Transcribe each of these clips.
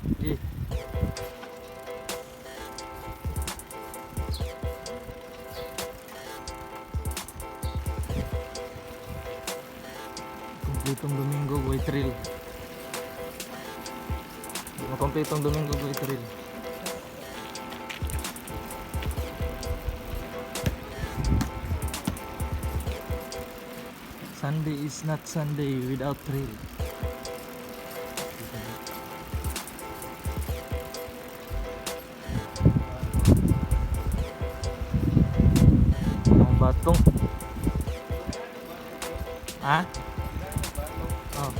Okay. Kompletong Domingo, way trail. Di makompletong Domingo, way trail. Sunday is not Sunday without trail. Ang batong. Ha? Oh.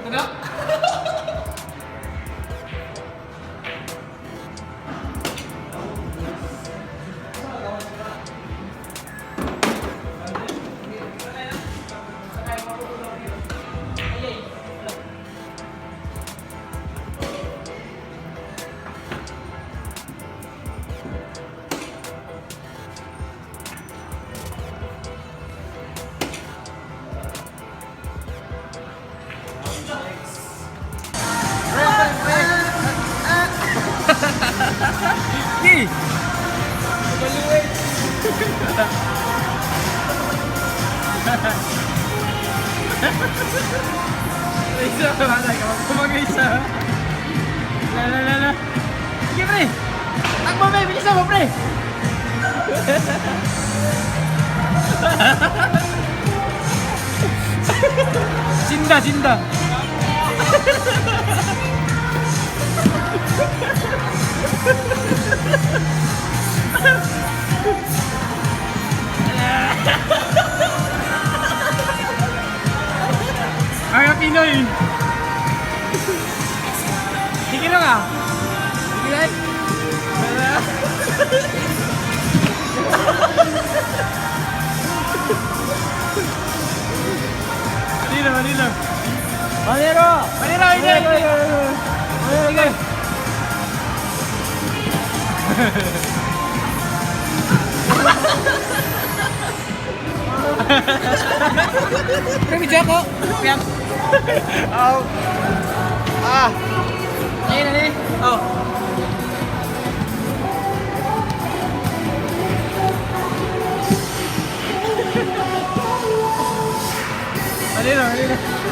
Ito na. Gi! Isa, wala ka. Kumagay isa. La la la la. Sige, pre! Takbo, pre! Bilisan mo, pre! 진다, 진다. Mga Pinoy! Sige lang ah! Sige lang! Wala. Manila, Manila! Manero! Manila, hindi! Hindi! Sige! Pre, video ako! Kaya... Aw. Ah. Ayun, ano eh? Oh. Manila, Manila.